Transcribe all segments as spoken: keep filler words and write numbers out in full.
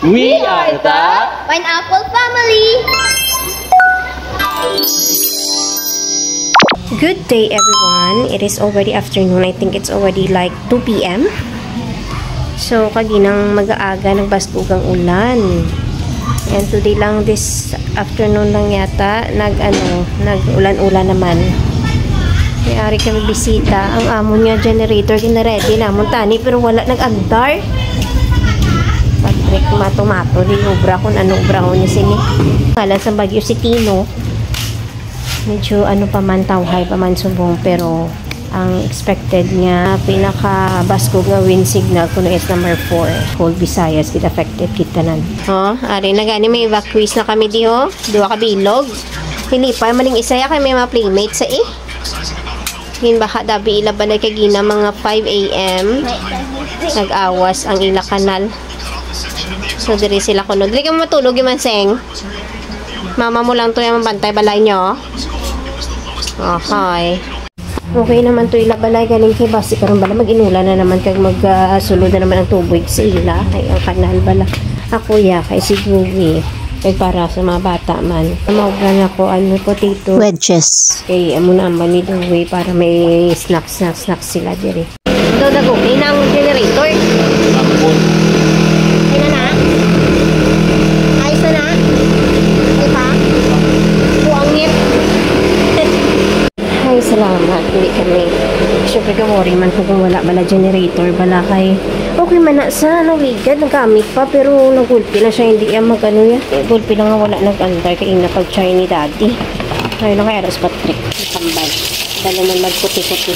We are the Pineapple Family. Good day, everyone. It is already afternoon. I think it's already like two p m. So, kaginang mag-aaga, nagbasbog ang ulan. And today lang, this afternoon lang yata, nag, ano, nag-ulan-ulan naman. May ari kami bisita. Ang amo niya generator, gina-ready namon tani, pero wala nag-andar. Patrick, mato-mato, di obra kung ano obrahon niya sini. Ngalan sa Bagyo si Tino. Medyo ano pa man, tawhay pa man subong, pero ang expected nga pinakabasbog nga wind signal kuno is number four. Whole Visayas gid affected gid tanan. Oh, ari na gani, may evacuees na kami di, oh. Duha ka bilog. Hinipay maning isa ya kay may mga playmates sa, eh. Ginbaha dabi ila balay kagina mga five a m. Nag-awas ang ila kanal. So, diri sila kuno. Diri ka matulog, Yumanseng. Mama mo lang to yung bantay balay nyo. Ahay. Okay naman to ila balay, galing kay basi karon bala mag-inulan na naman kag mag, ah, sulod na naman ang tubig sa ila. Ay, ang kanal bala. Ako ya, kay si Joey. Kay para sa mga bata man. Maubra na ko, ano, potato. Wedges. Kay amo na ang ni Joey para may snack, snack, snack sila diri. Daw dago, inang generator. Bakod. Ayun na na. Ayos na na. Di ba? Buangit. Ay, salamat. Hindi kami. Siyempre, ka-worry man ko kung wala bala generator, bala kay okay man na sa ano, ligad, nagamit pa, pero nagulpi na siya, hindi yan mag-ano yan. Eh, gulpi na nga wala nag-andar kay ina pag-try ni Daddy. Ayun na kaya, Ros Patrick. Tambal. Balo man magputi-puti.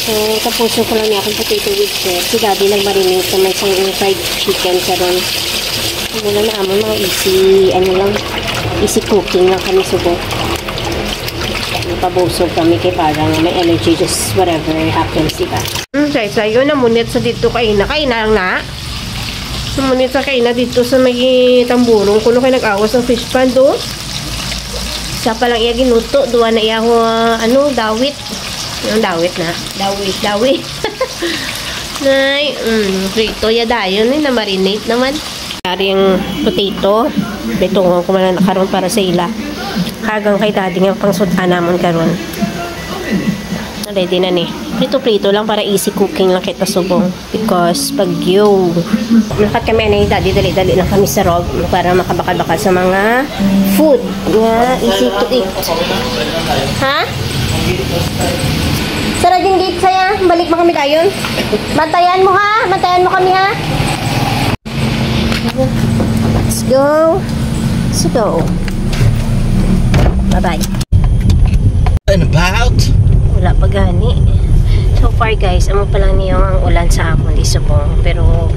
So, tapusin ko lang niya akong potato with chef. Si Daddy nag-marinate naman sa yung fried chicken karon. Ano lang na amo, mga easy, ano lang, easy cooking lang kami subok. Pabusog kami kay para nga may energy, just whatever happens, diba? Hmm, say, say, yun, namunit sa dito kaina. Kaina lang na. Namunit sa kaina dito sa may tamburong. Kuno kay nag-awas ang fish pond, oh. Isa pa lang iya ginuto, duwa na iya, uh, ano, dawit. Ang dawit na. Dawi. Dawi. Nay, mm, prito ya dayon, eh, na-marinate naman. Ari ang potato. Bitungon ko man na karon para sa ila. Kagang kay Daddy nga pangsudan namon karon. Ready na ni. Prito-prito lang para easy cooking lang kita subong. Because bagyo. Lakat kami anay, Daddy, dali-dali lang kami sa rob para makabakal-bakal sa mga food nga easy to eat. Ha? Sara din gate saya. Balik mo kami dayon. Bantayan mo, ha? Bantayan mo kami, ha? Let's go. Let's go. Bye-bye. And about? Wala pa gani. So far, guys, amo pa lang niyo ang ulan sa amon di subong. Pero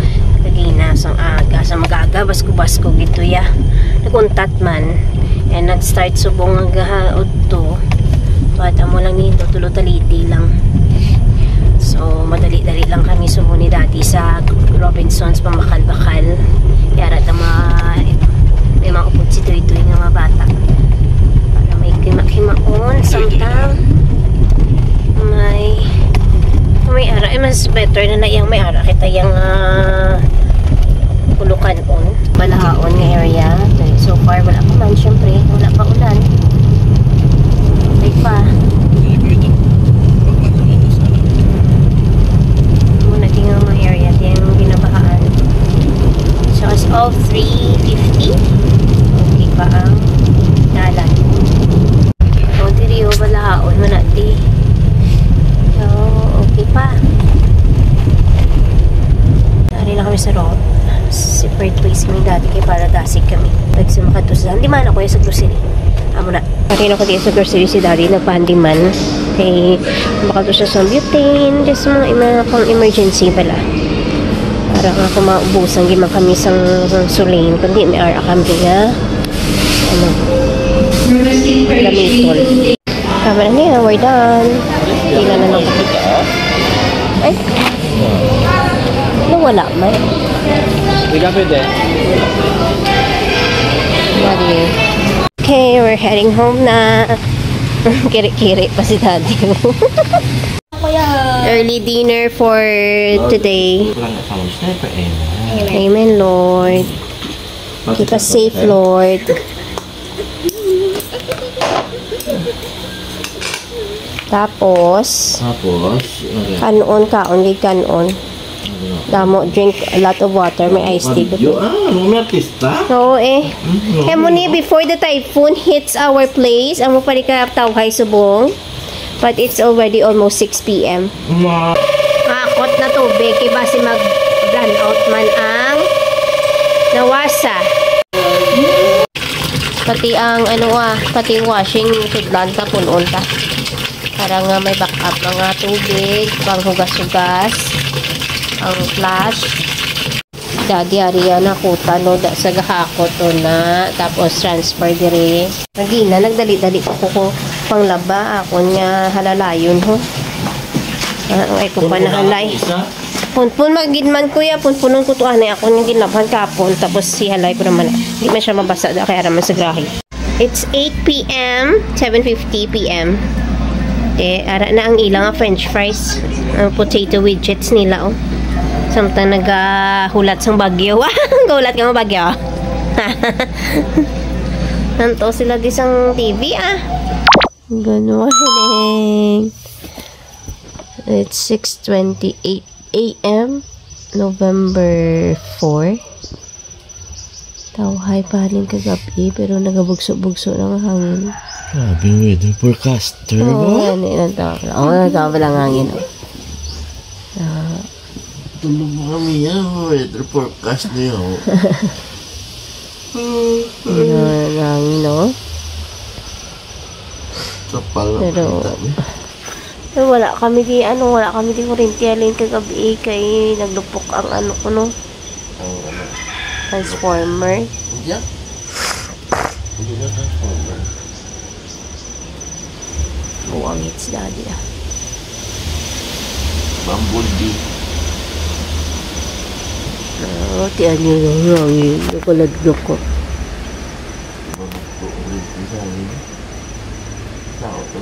kagina sang aga, sa mag-aga, basko-basko gid to ya. Naguntat man. And nag-start subong nga gaha udto. But amo lang ni tulo taliti lang. So, madali-dali lang kami sumo ni Daddy sa Robinsons, pamakal-bakal. Yara ta ma-, may mga upod si Toy-Toy nga mga bata. Para may kima-kimaon, samtang may, may ara. Eh, mas better na na yung may ara. Kita yung, ah, Bulukan-on. Balahaon nga area. So far, wala pa man. Siyempre, wala pa ulan. Wait pa. Muna din nga mga area din ginabahaan. So, as of three fifty, okay pa ang dalan. O, diri, o, balahaon mo na, di. So, okay pa. Dari na kami sa road. Separate ways kami dati kay para dasig kami. Pag sumakadto sa, di man ako yung sa grocery. Amo na. Pati na ko dito sa grocery si Daddy, nagpahandiman. Kay baka to siya sa butane, just mga, mga pang emergency pala. Para nga kung maubusan, di man kami sang, sang sulin, kundi may ara kami nga, ano, gamiton. Tama na niya, we're done. Pila na lang. Ay. Nawala man. Hindi ka pwede. Mali. Okay, we're heading home na. Kiri-kiri pa si Daddy. Early dinner for today. Amen, Lord. Keep us safe, Lord. Tapos, Tapos, ano? Kanon, kaon, gid kanon. Ano? Damo, drink a lot of water, may iced tea. Ano, ah, ano, may artista? Oo, eh. Mm, oo. Kaya mo ni, before the typhoon hits our place, amo pa rin ka tawhay subong. But it's already almost six p.m. Ma- Akot na tubig, kay basi mag-brownout man ang nawasa. Pati ang, ano, ah, pati washing, sudlan ta, punon ta. Para nga may backup mga tubig, panghugas-hugas, ang flash. Daddy, ari yan, nakutan, no, da, sa gahakot, o na, tapos transfer diri. Nagina, nagdali-dali ko, ko, ko panglaba, akon nga halalayon, ho. Ah, ay ko pa nahalay. Punpun, magid man, kuya, punpunon ko to, anay, akon nga ginlabhan kapon, tapos si halay ko naman, di man siya mabasa, da, kaya naman sa grahe. It's eight p.m., seven fifty p.m. Eh, ara na ang ilang french fries. Ang potato wedges nila, oh. Samtang nagahulat sang bagyo. Gahulat ka mo bagyo? Nanto sila di sang T V, ah. Good morning. It's six twenty-eight a.m., November four. Tawhay pa halin kagabi, pero nagabugso-bugso lang ang hangin. Grabe ang weather forecaster, Oo, ba? Yan, yan, tawag lang. Oo, tawag lang hangin, oh. Ah. Tulog mo kami yan, weather forecast na yun. Yan, ang hangin, oh. Kapal na Pero, pakita niya. Pero wala kami di, ano, wala kami di kuryente halin kagabi kay naglupok ang ano ko, no? Ang ano? Transformer. Hindi yan. Hindi na transformer. Buwangit si Daddy, ah. Bumblebee. Oh, tiyan niyo yung hangin. Nakaladlok ko. Bumblebee sa hangin. Sa auto,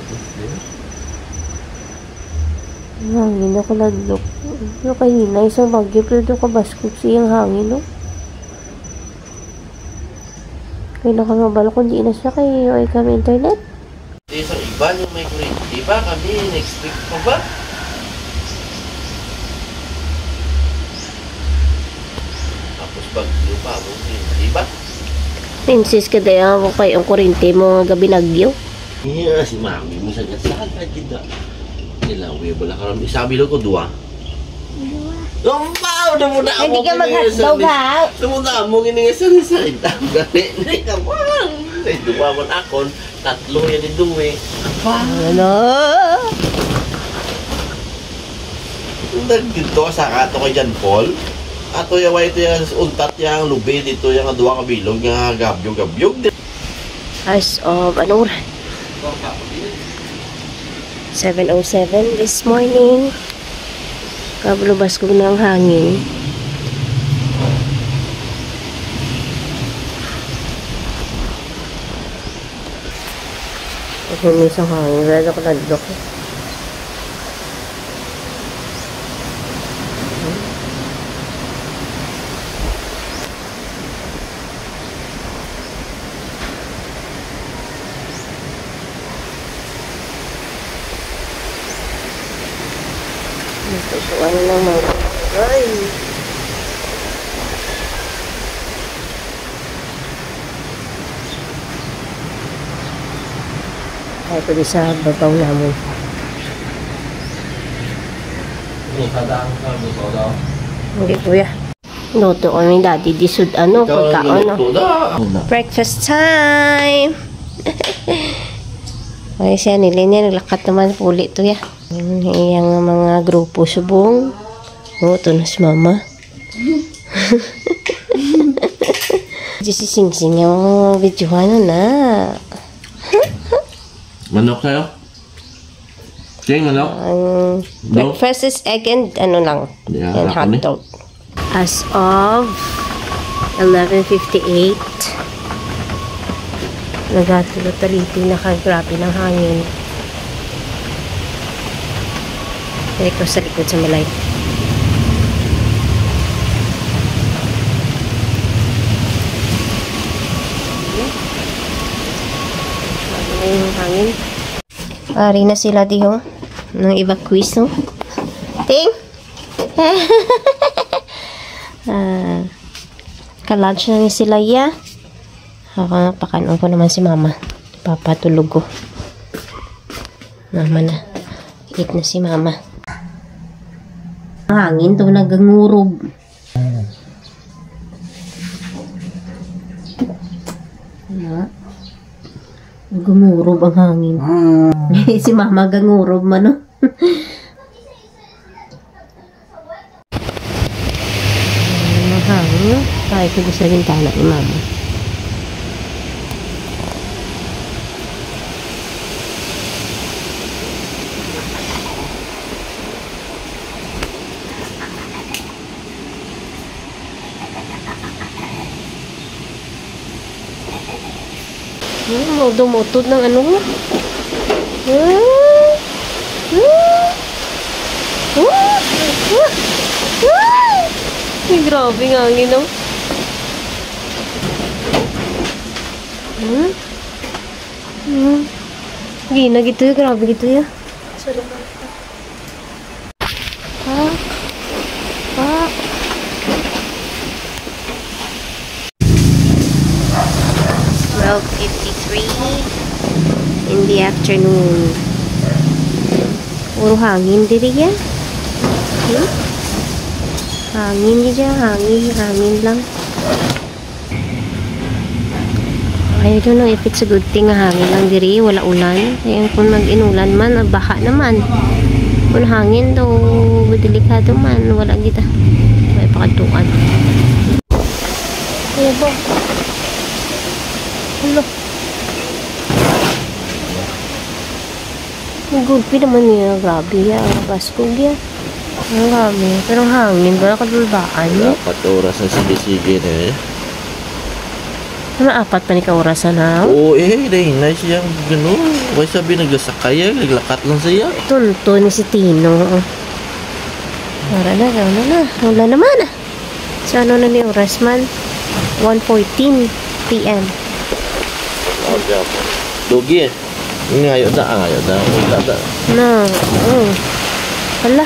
Ang hangin, nakaladlok. Nakahinay sa bagyo, pero doon kabaskog siyang hangin, no? Kaya na ka nga bala kung di na siya kay ay kami internet. Di sa iba yung may kuryente, di ba? Kami, next week pa ba? Tapos bagyo pa, mo, di ba? Princess ka daya ako kay ang kuryente mo nga gabi nagyo. Iya, si mami mo sa gasa, kita. Ilawi, wala ka lang. Isabi lang ko, dua. Dua. Wow, damo na Hindi mo ka kini nga maghatdog, sa ha? Damo na mo kini nga sa side. Ang gani, hindi ka man. Ay, dua man akon. Tatlo yan ni Due. Apa? Ano? Nagdito sa ato kay John Paul. Ato yawa ito yung untat yung lubi dito yung dua ka bilog nga gabyog-gabyog. As of, ano oras? Seven oh seven this morning. Kabalubas ko ng hangin. Ako may isang hangin, wala ako nadlok. Gusto ko ano lang mga ay. Ay, pwede sa babaw namon. Hindi, kuya. Luto kami, Daddy. Disud, ano, pagkaon, no? Breakfast time! Ay, siya, nila niya, naglakat naman, puli to, ya. Ayun, iyang mga grupo, subong. Oh, ito na si Mama. Di si Singsing yung videohan na. Manok sa'yo? King, ano? Ang breakfast is egg and ano lang. Yeah, and hotdog. As of eleven fifty-eight, nagatulo taliti na kay grabe ng hangin. Dito sa likod sa balay. Ang hangin. Ari na sila diho. Nang evacuees, no? Ting! Ah, ka-lunch na ni sila, ya. Ako, pakan-on ko naman si mama. Papatulog ko. Mama na. Eat na si mama. Ang hangin to, nagangurob. Na. Gumurob ang hangin. Si mama gangurob man, no? Ang hangin, no? Kaya ko gusto sa bintana ni mama. Hmm, mo-, dumutod ng ano mo. Hmm? Hmm? Hmm? Hmm? Hmm? Ay, grabe nga angin, oh. Hmm? Hmm? Gina, gito, grabe gito, ya. Ah. Ah. Twelve fifty-three in the afternoon. Puro hangin diri, ya. Hmm? Hangin, ya, hangin, hangin lang. I don't know if it's a good thing nga hangin lang diri, wala ulan. Kaya kung mag-inulan man, ah, baha naman. Kung hangin daw, delikado man, wala kita. May pakadtuan. Ano ba? Hala. Ang gulpi naman niya, grabe ya, ang baskog ya. Ang grabe, pero ang hangin, wala kadulbaan Wala ya. Apat oras na sige-sige na eh. Ano, apat pa ni ka oras na? Oo, eh, dahil na siyang gano'n. Why sabi naglasakay eh, naglakat lang siya. Tunto ni si Tino. Para na, gano'n na. Wala naman ah. So, ano na ni oras man? One fourteen P M. Oh, diyan. Lugi eh. Ngayo da, ah, ngayo da. Wala da. No, oo. Hala.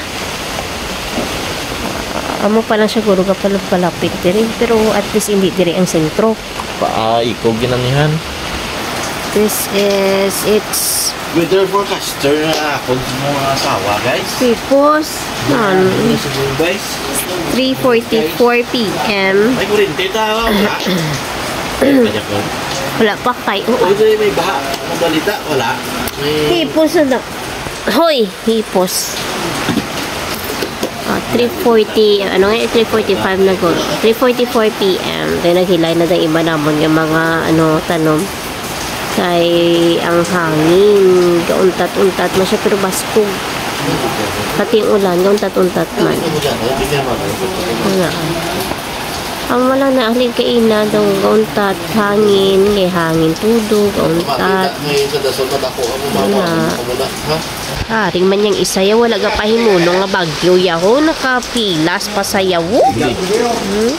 Amo pa lang siguro ka pala palapit diri, pero at least hindi diri ang sentro. Paa, ikaw ginanihan. This is, it's Weather forecaster na ako sa mga asawa, guys. Pipos. Ano Ano? na siguro, guys? Three forty-four P M. Ay, kurente ta, oh. Kanya ko. Wala pa kay, oh. Uy, may, may baha. Ang balita, wala. May Hipos na. Hoy, hipos. Ah, three forty, ano nga, three forty-five na guro. Three forty-four P M. Then, naghilay na ang iba namon nga mga, ano, tanom. Kay ang hangin, gauntat-untat man siya, pero baskog. Pati ang ulan, gauntat-untat man. Wala. Ang wala na, halin kaina daw, gauntat, hangin, kay hangin tudo, gauntat. Wala. Haring man yang isa ya, wala ga pahimulong nga bagyo ya, ho, nakapilas pa sa yawo. Hmm?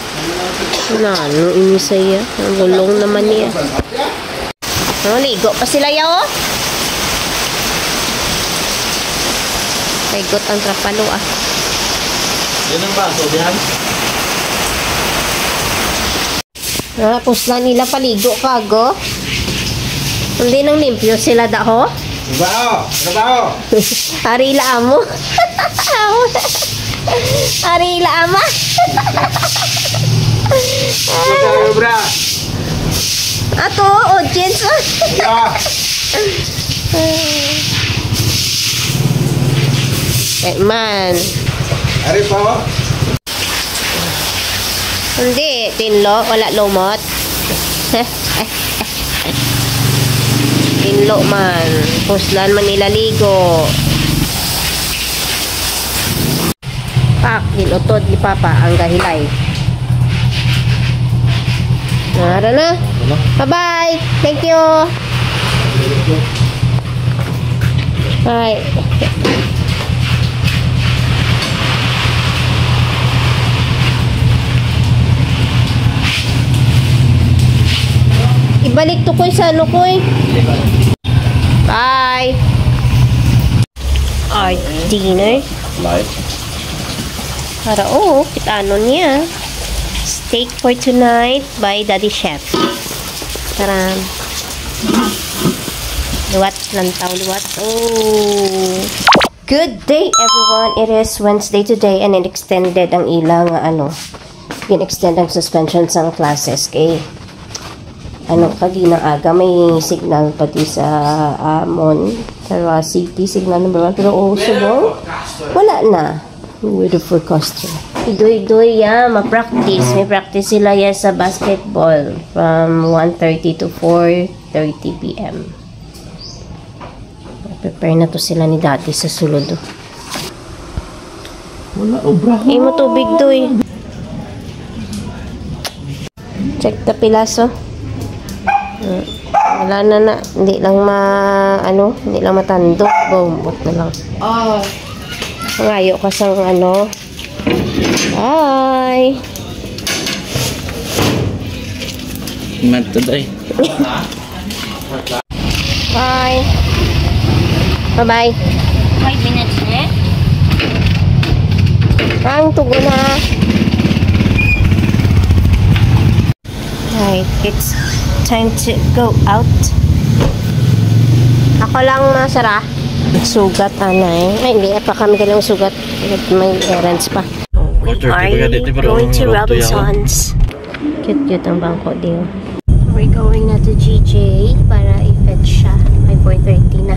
Nano ini saya? Ang gulong naman niya. Oh, ligo pa sila ya, oh. Ligot ang trapalo, ah. Yan ang baso, diyan. Ah, puslan nila paligo kago. Hindi nang limpyo sila da, ho? Trabaho! Trabaho! Ari la amo. Ari la ama. Ikaw, bra! Ato, audience. Ah! Eh, man. Ari pa, oh. Hindi, tinlo, wala lumot. Tinlo man, puslan man nila ligo. Pak, ginutod ni Papa ang gahilay. Nara na. Ano? Bye-bye. Thank you. Bye. Balik to, Koy, sa ano, Koy. Bye. Our dinner. Life. Para, oh, kita ano niya. Steak for tonight by Daddy Chef. Tara. Liwat, lantaw, liwat. Oh. Good day, everyone. It is Wednesday today and it extended ang ilang, ano, gin-extend ang suspension sang classes kay ano, kaginang aga may signal pati sa amon, sa Roxas City, signal number one. Pero, oh, Subong, wala na. Weather forecaster. Doy-doy, yeah, ma-practice. May practice sila, yeah, sa basketball from one thirty to four thirty p m. Prepare na to sila ni Daddy sa sulod, oh. Wala, obra. Imo tubig, Doy. Check the pilaso. Hmm. Wala na na. Hindi lang ma-, ano, hindi lang matandok. Bumbot na lang. Oh. Ngayo ka sang ano. Bye. Mad to, Doy. Bye. Bye-bye. Five minutes eh. Ang tugon, ha. Right, it's time to go out. Ako lang masara. Sugat, anay. Ay, hindi pa kami galing sugat. May errands pa. We are going to Robinsons. Cute-cute ang bangko, di ba? We're going na to G J para i-fetch siya. May four thirty na.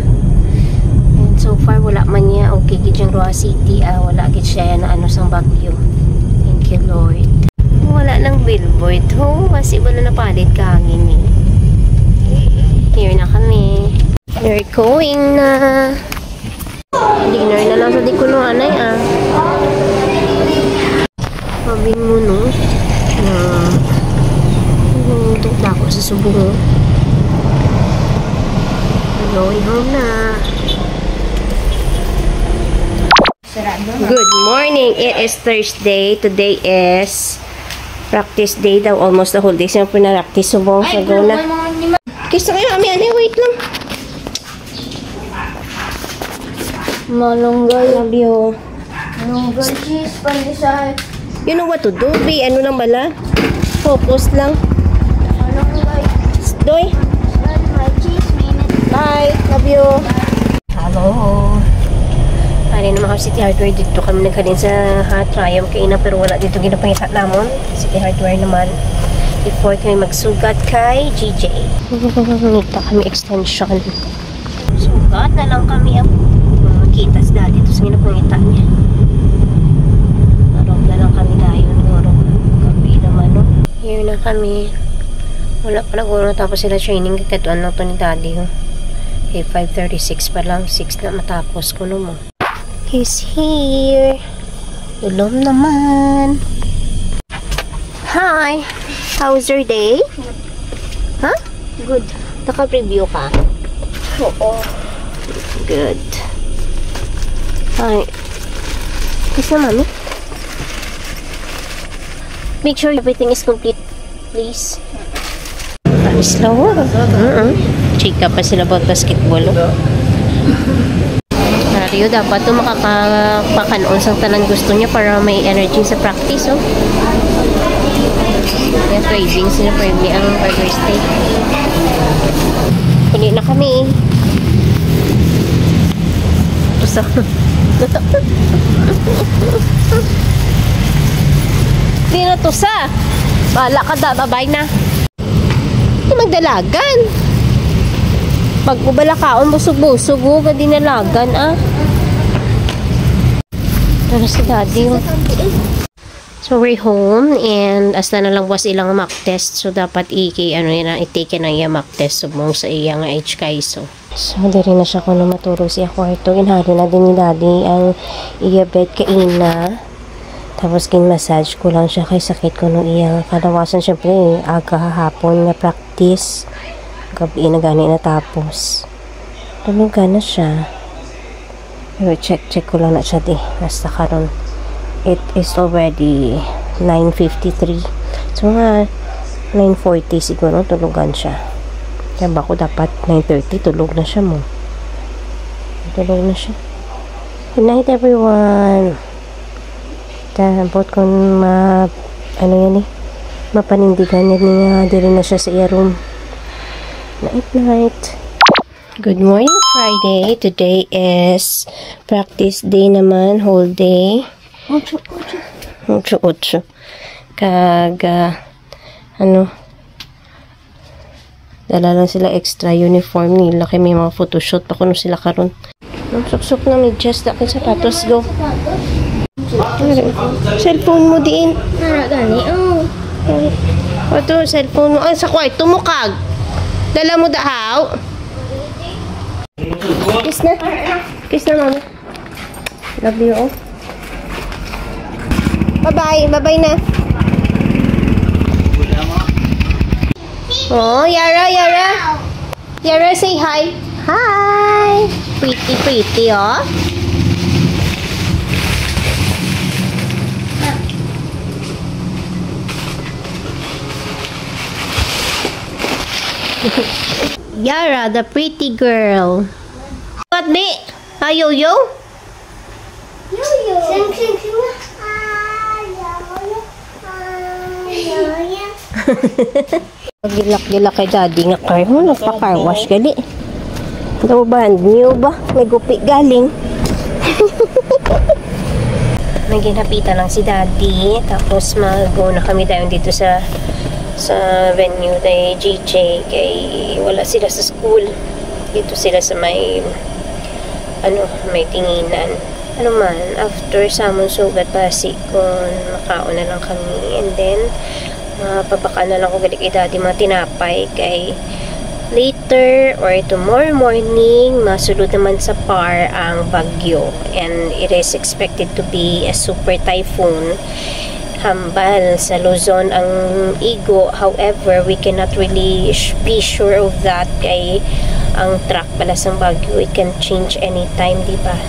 And so far, wala man niya. Okay, gid yung Roa City. Ah, wala gid siya na ano sang bagyo. Thank you, Lord. Wala nang billboard. Oh, kasi wala napalit ka hangin eh. Here na kami. We're going na. Dinner na lang sa di kuno, anay, ah. Mabing mo, no? Na, hmm, ito na ako sa Subong, oh. Going home na. Good morning. It is Thursday. Today is practice day daw. Almost the whole day. Siyempre na practice Subong. Sa go na. Kisa kayo, kami, anay, wait lang. Malunggay. Love you. Malunggay, cheese, pandesal. You know what to do, be? Ano lang bala? Focus lang. Malunggay. Doy? Pandesal, may cheese, may nut. Bye. Love you. Hello. Ari naman ako City Hardware. Dito kami naghalin sa, ha, Triumph kaina, pero wala dito ginapangita namon. City Hardware naman. Before kami magsugat kay G J. Ngita kami extension. Sugat na lang kami ang makita si Daddy. Tapos ginapangita niya. Marog na lang kami dayon, guro. Gabi naman, no? Here na kami. Wala pa na guro natapos sila training. Katuan lang to ni Daddy, oh. Eh, five thirty-six pa lang. Six na matapos ko, no, mo. He's here. Tulom naman. Hi! How's your day? Huh? Good. Naka-preview ka? Oo. Good. Hi. Kiss na, mami. Make sure everything is complete, please. Slow. Mm-mm. Chika pa sila about basketball, oh. Mario, dapat to makakapakan-on sang tanan gusto niya para may energy sa practice, oh. Yung cravings niya, pwede ang burger steak. Uli na kami. Tusa. Di na tusa. Bala ka da, babay na. Di magdalagan. Pag ubalakaon, busog-busog, oh, gadi nalagan, ah. Pero si daddy, oh. So, we're home, and hasta na lang buwas ilang mock test. So, dapat i-, ano yun, ah, i-take na iya mock test subong sa iya nga H K I S O. So, diri na siya kuno matulog siya kwarto. Ginhali na din ni daddy ang iya bed kaina. Tapos, gin-massage ko lang siya kay sakit kuno iya nga kalawasan. Syempre, aga hapon nga practice. Gabi na gani natapos. Tulugan na siya. Pero check-check ko lang na siya di. Hasta karon. It is already nine fifty-three. So, mga nine forty siguro, tulugan siya. Kaya ba ko dapat nine thirty, tulog na siya mo. Tulog na siya. Good night, everyone. Tapos kung ma-, ano yan eh, mapanindigan niya niya, diri na siya sa iya room. Night, night. Good morning, Friday. Today is practice day naman, whole day. Ocho, ocho. Ocho, ocho. Kag, ah, ano, dala lang sila extra uniform nila kay may mga photoshoot pa kuno sila karon. Ang suksok na medyas, da akong sapatos, go. Cellphone mo diin. Nara gani, oh. Ato, cellphone mo. Ay, sa kwarto mo kag. Dala mo dahaw. Kiss na. Kiss na, mama. Love you, oh. Bye-bye. Bye-bye na. Oh, Yara, Yara. Yara, say hi. Hi. Pretty, pretty, oh. Yara, the pretty girl. What, be? Ayo, yo? Yo, yo. Sing, sing, sing. Ayo, yo. Ayo, yo. Gilak-gilak kay daddy nga car. Oh, nagpa-car wash gali. Daw brand new ba? May gupi galing. May ginapitan lang si daddy. Tapos mag-go na kami dayon dito sa sa venue kay G J kay wala sila sa school. Dito sila sa may, ano, may tinginan. Ano man, after sa amon sugat, basi kung makaon na lang kami. And then, mapabaka na lang ko gali kay daddy mga tinapay kay later or tomorrow morning, masulod naman sa par ang bagyo. And it is expected to be a super typhoon. Hambal sa Luzon ang igo. However, we cannot really sh-, be sure of that kay ang track bala sang bagyo, it can change anytime, di ba?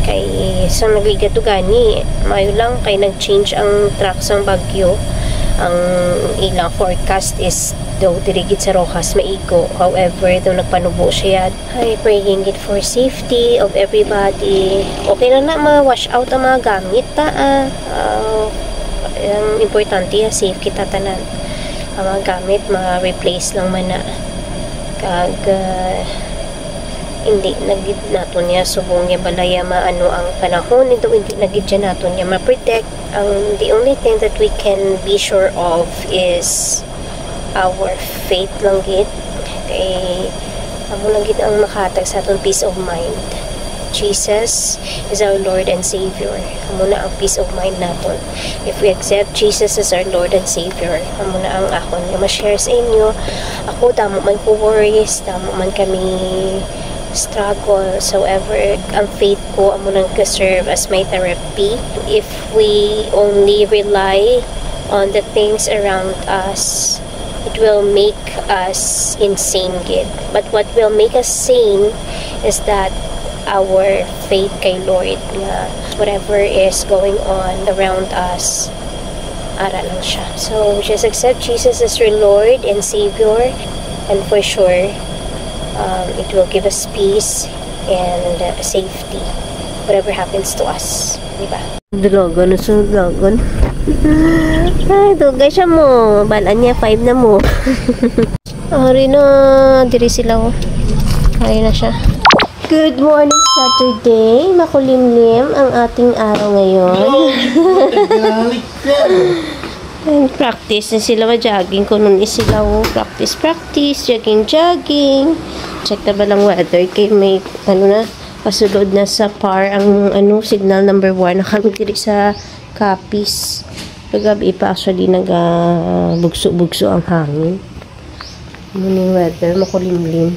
Kay sa nagligad to gani, maayo lang kay nag-change ang track sang bagyo. Ang ilang forecast is daw diri gid sa Roxas maigo. However, daw nagpanubo siya. Ay, praying gid for safety of everybody. Okay lang na ma-wash out ang mga gamit, ta, ah. Ah, ang importante, ah, safe kita tanan. Ang mga gamit, ma-replace lang man na. Kag, ah, hindi na gid naton niya subong niya balaya maano ang panahon, ito hindi na gid siya naton niya ma-predict. Ang, the only thing that we can be sure of is our faith lang gid. Kay amo lang gid ang makahatag sa aton peace of mind. Jesus is our Lord and Savior. Amo na ang peace of mind naton. If we accept Jesus as our Lord and Savior, amo na ang akon nga ma-share sa inyo. Ako, damo man ko worries, damo man kami struggles. However, ang faith ko amo nang ga-serve as my therapy. If we only rely on the things around us, it will make us insane gid. But what will make us sane is that our faith kay Lord, nga whatever is going on around us, ara lang siya. So, just accept Jesus as your Lord and Savior, and for sure, um, it will give us peace and, uh, safety, whatever happens to us, di ba? Dalagan na sa dalagan. Ay, dugay siya mo. Balaan niya, five na mo. Ari na, diri sila, oh. Ari na siya. Good morning, Saturday. Makulimlim ang ating araw ngayon. Galit ka. And practice na sila, ma-jogging ko nun is sila, oh. Practice, practice, jogging, jogging. Check na ba lang weather kay may, ano na, pasulod na sa par ang, ano, signal number one. Na kami diri sa Capiz. Kagabi pa, actually, naga-bugso-bugso ang hangin. Morning weather, makulimlim.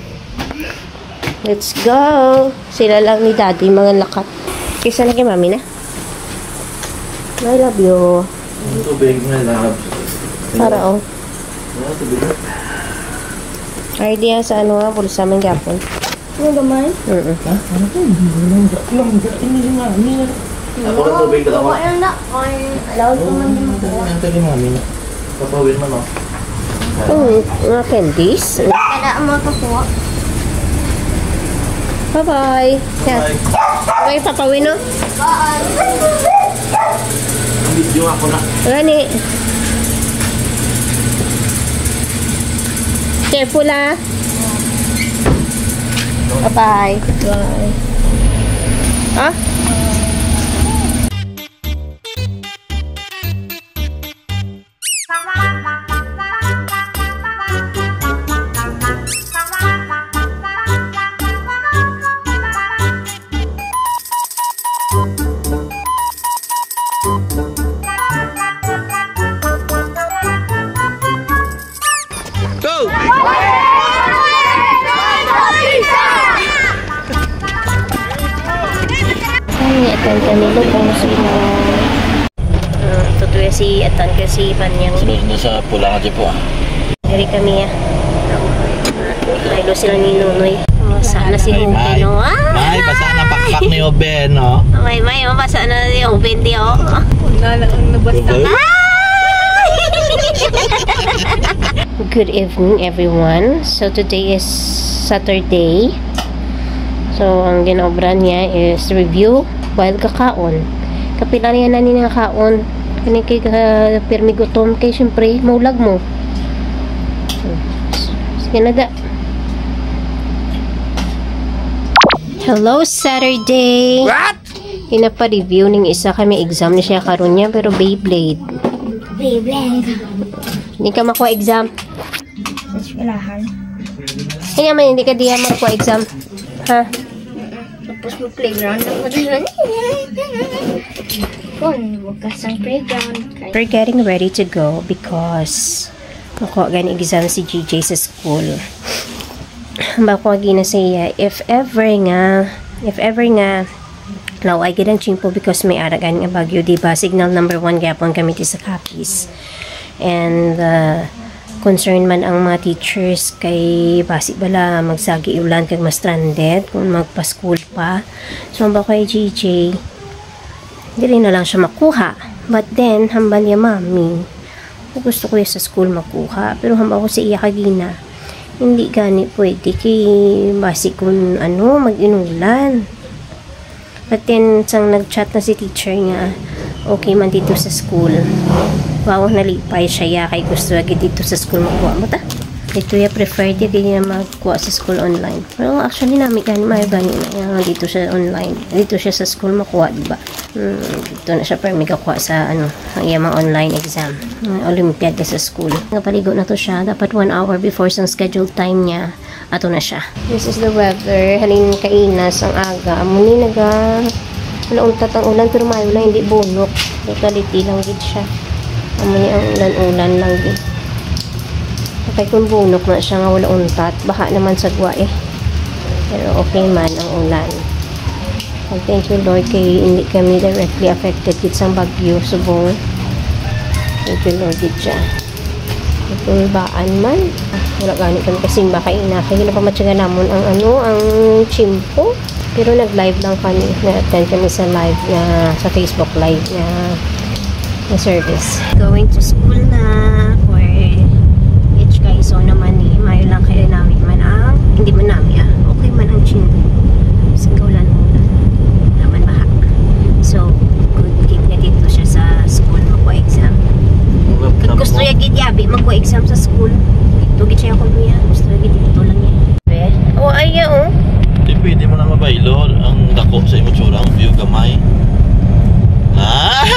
Let's go! Sila lang ni Daddy, mga lakat. Kisa na kay Mami na. I love you. Ang tubig na, love. Para, oh. Ano tubig na? Ay, diya sa ano nga, bulsa man gyapon. Ano gamay? Mm-mm. Ha? Ano to? Langga, langga. Ini yung mami na. Ako na tubig, dalawa. Wala na. Ay, allowed ko man din mo. Ang tayo mami na. Papawin mo, no? Mm, mga candies. Wala mo to po. Bye-bye. Yes. Bye, Papa Wino. Bye. Video ako na. Gani. Careful, ah. Bye-bye. Bye. Ah? Go! Saan niya atan kami lubong sila? Ah, ito to si atan kasi Panyang. Sunod na sa pula nga jeep, ah. Diri kami, ah. Laylo sila ni Nonoy. Oh, sana si Ay, Ruben, may. Oh. Ah! May, basa na pakpak ni Ruben, no? May, may, oh, basa na ni Ruben, di, oh. Wala lang ang nabasa. Ruben? Good evening, everyone. So, today is Saturday. So, ang ginaobra niya is review while kakaon. Kapila niya na ni nga kaon. Kani kay ka pirmi gutom kay, syempre, maulag mo. Sige na, da. Hello, Saturday. What? Ginapa-review ning isa kami exam ni siya karon niya, pero Beyblade. Beyblade. Hindi ka makuha exam. Sa eskwelahan. Kaya man, hindi ka diya makuha exam. Ha? Tapos mag-playground na po dito. Kung bukas ang playground. We're getting ready to go because makuha gani exam si G J sa school. Bako gina sa iya, if ever nga, if ever nga, law-ay gid ang tiyempo because may ara gani nga bagyo, di ba? Signal number one gyapon kami ti sa Capiz. And, uh, concern man ang mga teachers kay basi bala magsagi ulan kag ma-stranded kung magpa-school pa. So, ang bako kay G J, dili na lang siya makuha. But then, hambal niya, "Mami, gusto ko sa school makuha." Pero hambal ko sa iya kagina, hindi gani pwede kay basi kung ano, mag-inulan. But then, sang nag-chat na si teacher nga, okay man dito sa school. Wow, nalipay siya, ya, kay gusto lagi dito sa school makuha mo ta. Dito ya prefer di kaya magkuha sa school online. Pero actually, nami gani, may gani na yan dito sa online. Dito siya sa school makuha, di ba? Hmm, dito na siya, pero may kakuha sa, ano, ang iya mga online exam. Ang Olympiad ka sa school. Napaligo na to siya. Dapat one hour before sang scheduled time niya. Ato na siya. This is the weather. Halin kaina sang aga. Amo ni naga, wala untat ang ulan, pero maayo lang, hindi bunok. Totality lang gid siya. Amo ni ang ulan-ulan lang gid. Okay, kung bunok na siya nga wala untat, baha naman sa gwa eh. Pero okay man ang ulan. Pag thank you, Lord, kay hindi kami directly affected gid sang bagyo subong. Thank you, Lord, gid siya. Tulbaan man. Wala gani kami kasimba kay ina. Kay ginapamatyagan namon ang ano, ang tiyempo. Pero nag-live lang kami. Na-attend kami sa live nga, sa Facebook live nga, nga service. Going to school na for each guys. So naman ni, mayo lang kayo nami man ang, hindi man nami ah. Okay man ang tiyempo. Sa kaulan-ulan. Naman baha. So, good gid nga dito siya sa school magkuha exam. Kag gusto niya gid yabi magkuha exam sa school. Ito gid siya ko niya. Gusto niya gid dito lang niya. Be? Oh, ay, oh. Di pwede mo na mabaylo ang dako sa imo tsura, ang view gamay. Ah!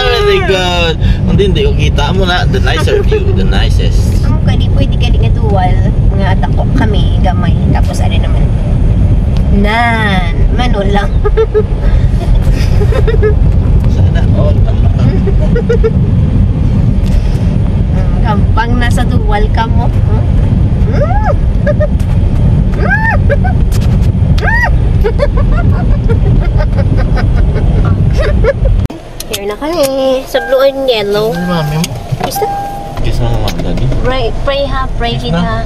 Very good. Ang hindi ko kita mo na, the nicer view, the nicest. Ang ka, di pwede ka di nga dual, nga dako kami, gamay. Tapos, ano naman? Nan, mano lang. Sana all. Ang gampang na sa dual ka mo. Here na kami. Sa blue and yellow. Ano, mami mo? Isa? Kiss na nga, daddy. Pray, pray ha, pray Kiss gid na. Ha.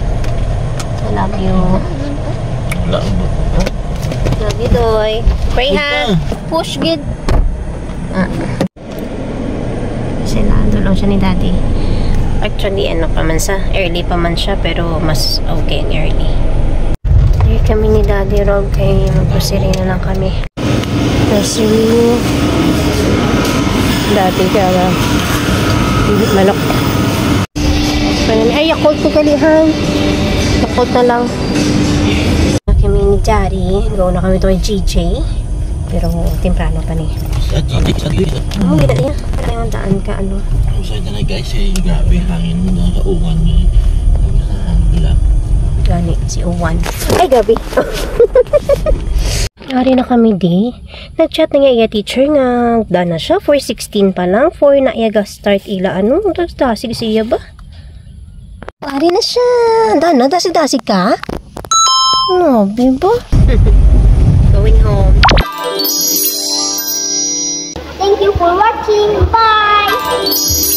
I love you. Wala ang buto. Love you, Doy. Pray ha. Ito. Push gid. Ah. Sila, doon lang siya ni Daddy. Actually, ano pa man sa, early pa man siya, pero mas okay ang early. Here kami ni Daddy Rob kay mag-grocery na lang kami. Grocery. Dati ka ba? Manok. Ay, Yakult ko kalihan. Yakult na lang. Kami ni Jari. Go na kami to kay G J. Pero temprano pa ni. Sa G J, sa G J. Ang gina niya. Kaya ang daan ka, ano. Ang side na guys, eh, grabe hangin mo na sa uwan niya. Sabi sa ano pala. Gani, si Uwan. Ay, gabi. Ari na kami di. Nag-chat na nga iya teacher nga dana siya. four sixteen pa lang. four na iya ga-start ila. Ano? Dasig siya ba? Ari na siya. Dana, dasig-dasig ka? No, bibo. Going home. Thank you for watching. Bye!